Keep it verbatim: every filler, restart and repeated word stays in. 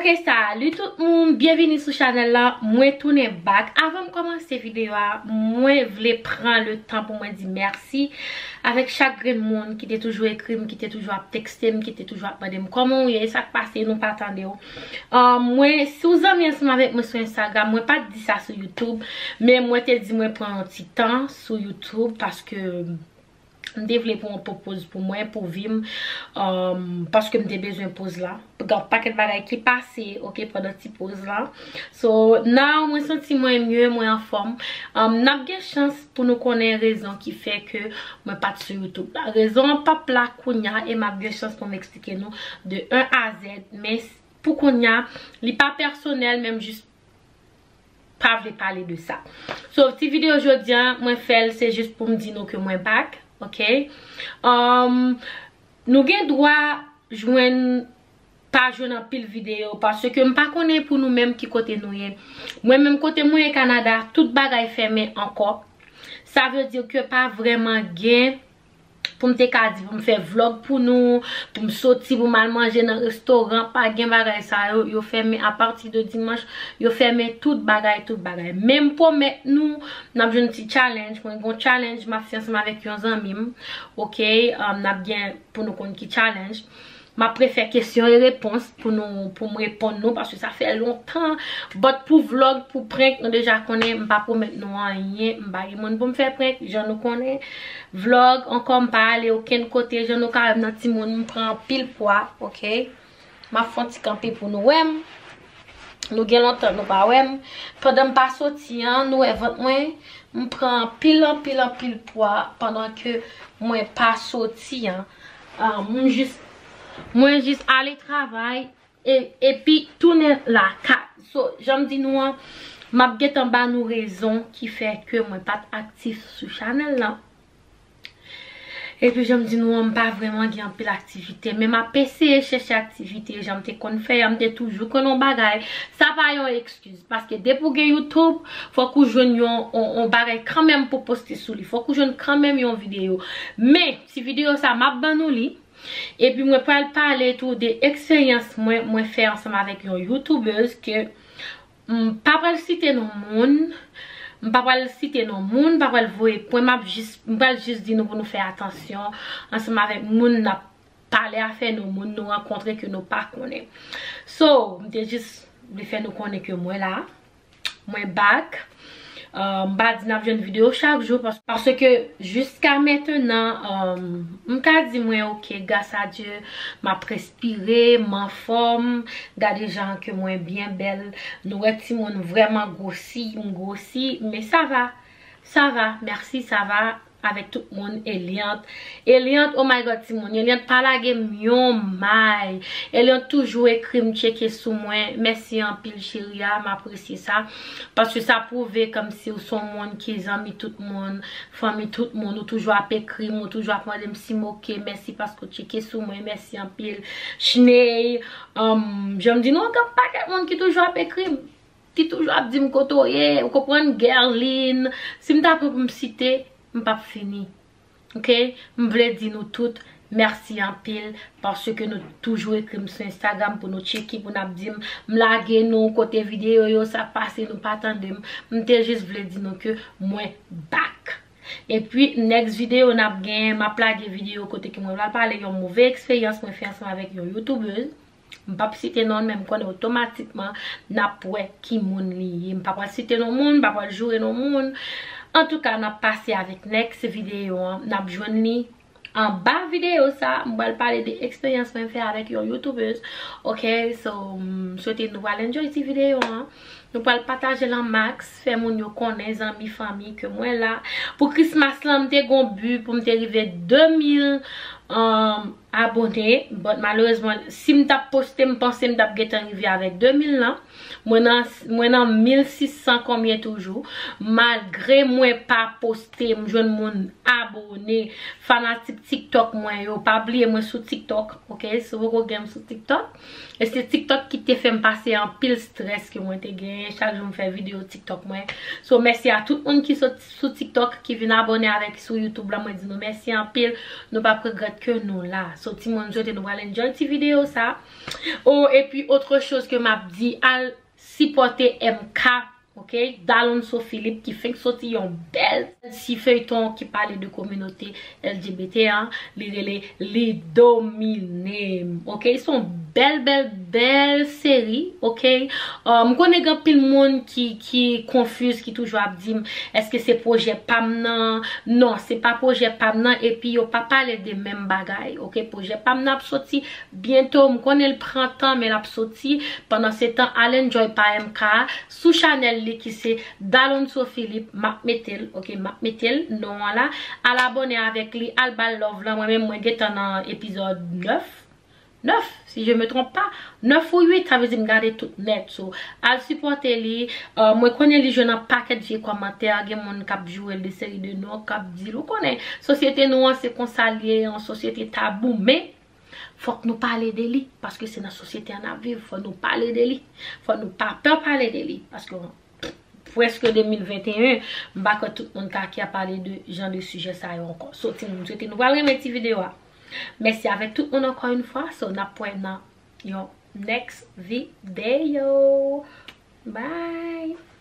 E salut tout moun, byenvini sou chanèl la. Mwen tounen back. Avan m kòmanse videyo a, mwen vle pran le tan pou mwen di mèsi avèk chak grenn moun ki te toujou ekri m, ki te toujou ap tekste m, ki te toujou ap mande m kòman w ye, sa k pase, nou pa tande w. Um, mwen, si w zanmi ansanm avèk mwen sou Instagram, mwen pa t di sa sou YouTube, men mwen te di mwen pran yon ti tan sou YouTube paske m te vle pran yon poz pou mwen, pou vi m, um, paske m te bezwen poz la. Gen yon pakèt bagay ki pase, ok, pandan ti poz la. So, now, mwen santi mwen mye, mwen anfòm. Um, n ap gen chans pou nou konnen rezon ki fè ke mwen pa t sou YouTube la. Rezon an p ap la kounya, e m ap gen chans pou m eksplike nou de en a zèd, men s-, pou kounya, li pa pèsonèl, men m jis pa vle pale de sa. So, ti videyo jodi a, mwen fè l, se jis pou m di nou ke mwen back, ok? Um, nou gen dwa jwenn, pa jwenn anpil videyo, paske m pa konnen pou nou menm ki kote nou ye. Mwen menm kote mwen ye Kanada, tout bagay fèmen ankò. Sa vle di ke pa vrèman gen pou m te ka di pou m fè vlog pou nou, pou m soti, pou m al manje nan restoran, pa gen bagay sa yo, yo fèmen apati de dimanch, yo fèmen tout bagay, tout bagay. Men m pwomèt nou, n ap jwenn ti challenge, mwen gon challenge, m ap fè ansanm avèk yon zanmi m, ok, um, n ap gen pou nou konn ki challenge. M ap prefè kesyon e repons pou nou, pou m reponn nou, paske sa fè lontan. But pou vlog, pou prank, nou deja konnen, m pa pwomèt nou anyen, m pa gen moun pou m fè prank, jan nou konnen. Vlog, ankò, m pa ale okenn kote, jan nou ka wè m nan timoun, m pran anpil pwa, ok? M ap fè yon ti kanpe pou nou wè m. Nou gen lontan nou pa wè m. Pandan m pa soti an, nou wè vant mwen, m pran anpil, anpil, anpil pwa pandan ke mwen pa soti an. Ah, m jis, mwen jis ale travay e, epi tounen lakay. So, jan m di nou an, m ap gentan ba nou rezon ki fè ke mwen pa t aktif sou chanèl la. Epi jan m di nou an, m pa vrèman gen anpil aktivite, men m ap eseye chèche aktivite jan m te konn fè a, m te toujou konn yon bagay. Sa pa yon ekskiz, paske depi w gen YouTube, fòk ou jwenn yon, yon, yon bagay kanmenm pou poste sou li. Fòk ou jwenn kanmenm yon videyo. Men, ti videyo sa, m ap ban nou li. Epi mwen pral pale tou de eksperyans mwen, mwen fè ansanm avèk yon YouTubeuse ke m pa pral site non moun, m pa pral site non moun, m pa pral voye pwen, m ap jis, m pral jis di nou pou nou fè atansyon ansanm avèk moun n ap pale afè nou, moun nou rankontre ke nou pa konnen. So, m te jis vle fè nou konnen ke mwen la, mwen back. Euh, m pa di n ap jwenn videyo chak jou, pas-, paske jiska mentenan, euh, m ka di mwen, ok, gras a Dye, m ap respire, m anfòm, gade jan ke mwen byen bèl. Nou wè timoun vrèman gwosi, m gwosi, men sa va, sa va, mèsi, sa va avèk tout moun, Eliante. Eliante, oh my God, timoun. Eliante pa lage m yon may. Eliante toujou ekri m, tcheke sou mwen. Mèsi anpil, cheri a, m apresye sa. Paske sa pwouve kòmsi w se yon moun ki zanmi tout moun, fanmi tout moun. Ou toujou ap ekri m, ou toujou ap mande m si m oke. Mèsi paske w tcheke sou mwen. Mèsi anpil. Chney, um, jan m di nou, gen pakèt moun ki toujou ap ekri m. Ki toujou ap di m kote w ye, ou konprann, Guerline. Si m ta pran pou m site, m p ap fini. Ok? M vle di nou tout, mèsi anpil, paske nou toujou ekri m sou Instagram pou nou tcheke, pou n ap di m, m lage nou, kote videyo yo, sa pase, nou pa tande m. M te jis vle di nou ke mwen back. Epi, next videyo n ap gen, m ap lage videyo kote ke mwen pral pale yon move eksperyans mwen fè ansanm avèk yon youtubeuse. M p ap site non l, men m konnen otomatikman n ap wè ki moun li ye. M pa pral site non moun, m pa pral joure non moun. Antouka, n ap pase avèk next videyo an. N ap jwenn li anba videyo sa. M pral pale de eksperyans mwen fè avèk yon youtubeuse. Ok, so, m swete nou pral enjoy ti videyo an. Nou pral pataje l an max, fè moun yo konnen, zanmi, fanmi, ke mwen la. Pou Christmas lan, m te gon bi pou m te rive de mil, um, abone, but malerezman, si m t ap poste, m panse m t ap gentan rive avèk de mil lan. Mwen nan, mwen nan mil sis san konbyen toujou. Malgre mwen pa poste, m jwenn moun abone, fanatik TikTok mwen yo. Pa bliye mwen sou TikTok, ok? Si w poko gen m sou TikTok. E se TikTok ki te fè m pase anpil strès ke mwen te genyen. Chak jou m fè videyo TikTok mwen. So, mèsi a tout moun ki sot sou TikTok, ki vin abone avèk sou YouTube la. Mwen di nou mèsi anpil. Nou p ap regrèt Ke nou la. So, timoun, m swete nou pral enjoy ti videyo sa. Oh, epi, otre choz ke m ap di, al sipòte M K, ok? Dalonso Philippe ki fenk soti yon bèl ti feyton ki pale de kominote L G B T a, li rele Li Domine M, ok? Se yon bèl, bèl, bèl seri, ok? Uh, m konnen gen anpil moun ki, ki konfiz, ki toujou ap di m, èske se pwojè pa m nan? Non, se pa pwojè pa m nan, epi yo pa pale de menm bagay, ok? Pwojè pa m nan ap soti byento, m konnen l pran tan, men l ap soti. Pandan se tan, al enjoy pa M K sou chanèl li ki se Dalonso Philippe, m ap mete l, ok, m ap mete l, non an la. Al abòne avèk li, al ba l love lan, mwen menm mwen gentan nan epizòd nèf. Nèf, si je me trompe pas, nèf ou uit, sa vle di m gade tout nèt. So, al sipòte li. Uh, mwen konnen li jwenn yon pakèt vye kòmantè, gen moun k ap joure l de seri de non, k ap di l, ou konnen, sosyete nou an se konsa l ye, yon sosyete tabou, men fòk nou pale de li, paske se nan sosyete a n ap viv, fò nou pale de li. Fò nou pa pè pale de li, paske prèske de mil venteyen, m pa kwè tout moun ka ki ap pale de jan de sijè sa yo ankò. So, timoun, m swete nou pral renmen ti videyo a. Mèsi avèk tout moun ankò yon fwa. So, n ap wè nan yon next video. Bye!